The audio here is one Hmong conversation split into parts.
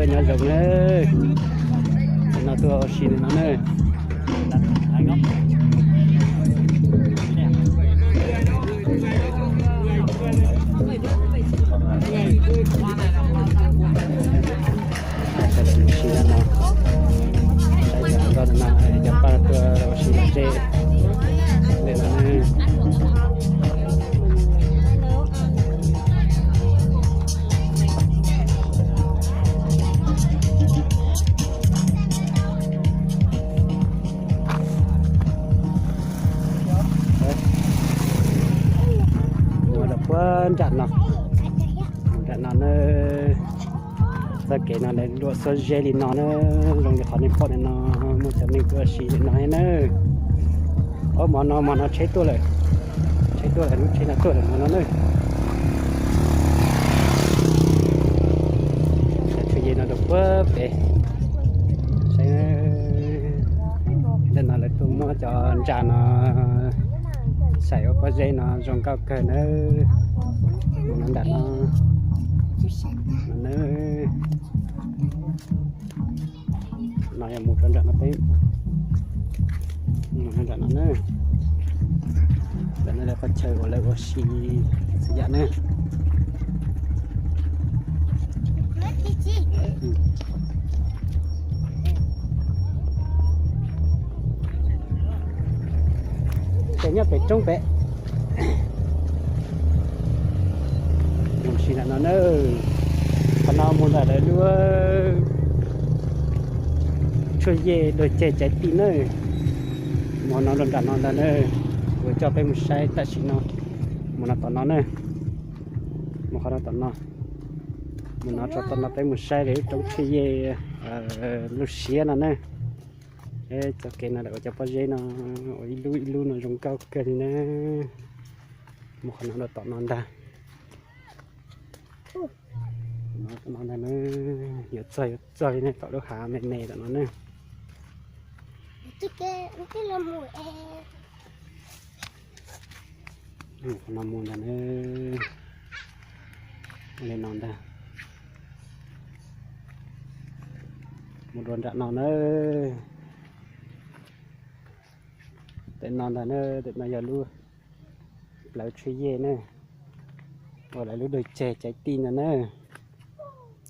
Nyob zoo na, no tuaj ua si li no na. Sawv daws mus ua si no, sawv daws no, cov pab tuaj ua si no ze li no. Mus rau puag nram no, mus nram no na. Txoj kev no lawv luam xuab zeb li no na, zoo li qhov nej pom ntawm no, muaj cov neeg tuaj ua si ntawm no na. Ob hmo no, hmo no tsheb tuaj lawm, tsheb tuaj lawm, lub tsheb no tuaj lawm hmo no na. Cov tshuaj yej no rau puag pem, saib, ntawm no lawv tuaj muab cov ntsa no xais ua pob zeb no zoo nkauj kawg nawb. Mus no nram no, no na. No yog mus rau nram no peb, mus rau nram no na. Nram no yog qhov chaw uas lawv ua si txhua yam na. Ces nyob pem roob pem. Mus si ntawm no na, qhov no mus ntawm lawv lub tshuaj yej dua ceg caiv ti na. Mus no rau nram no ntag na, kuv coj peb mus saib tam sim no. Mus no tom no na, mus qhov no tom no, mus no tso tom no peb mus saib lawv lub roob tshuaj yej lub siab no na. Txoj kev no lawv ua cov pob zeb no ua ib lub ib lub no zoo nkauj kawg li na. Mus qhov no rau tom no ntag. No tom no ntag na, yuav txog yuav txog li ne, tom lub hav me me tom no na. Mus qhov no mus ntag na, li no ntag. Mus dua nram no na, tam no ntag na, tam no yog lub plawv tshuaj yej na, uas lawv lub dua ceg caiv ti ntag na.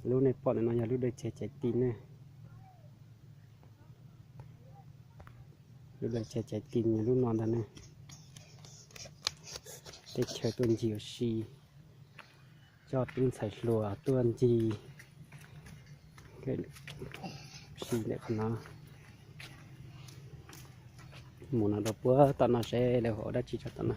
Lub nej pom ntawm no yog lub dua ceg caiv ti na. Lub dua ceg caiv ti yog lub no ntag na. Teb chaws tuaj ncig ua si, coj tub ntxhais hluas tuaj ncig si ntawm qhov no. Mus no rau puag tom no seb lawv ua dab tsi rau tom no.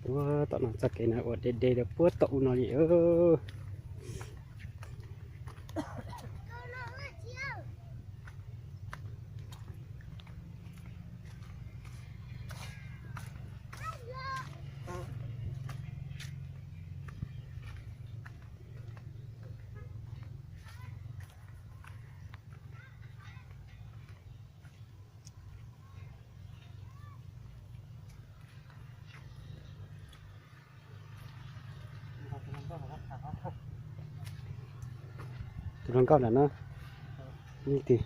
Puag tom no txoj kev no ua de de rau puag tom u no li. Tus hluas nkauj nram no, ib tug.